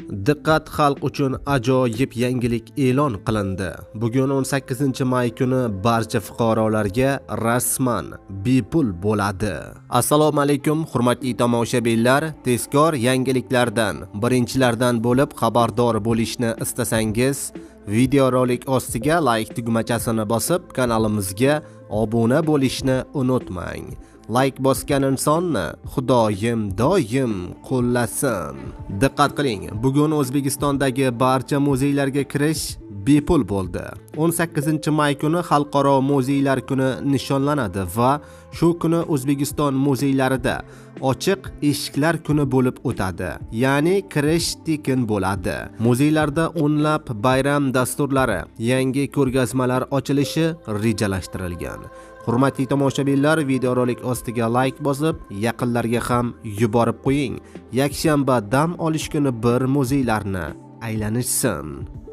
Diqqat, xalq uchun ajoyib yangilik e'lon qilindi. Bugun, 18-may kuni barcha fuqarolarga rasman bepul bo'ladi. Assalomu alaykum, hurmatli tomoshabinlar. Tezkor yangiliklardan birinchilardan bo'lib xabardor bo'lishni istasangiz, videorolik ostiga like tugmachasini bosib, kanalimizga obuna bo'lishni unutmang. Like bosgan insonni Xudoyim doim qo'llasin. Diqqat qiling, bugun O'zbekistondagi barcha muzeylarga kirish bepul bo'ldi. 18-may kuni Xalqaro muzeylar kuni nishonlanadi va shu kuni O'zbekiston muzeylarida ochiq eshiklar kuni bo'lib o'tadi. Ya'ni kirish tekin bo'ladi. Muzeylarda o'nlab bayram dasturlari, yangi ko'rgazmalar ochilishi rejalashtirilgan. Hurmatli tomoshabinlar, videorolik ostiga like bosib, yaqinlarga ham yuborib qo'ying. Yakshanba dam olish kuni bir muzeylarni aylanishsin.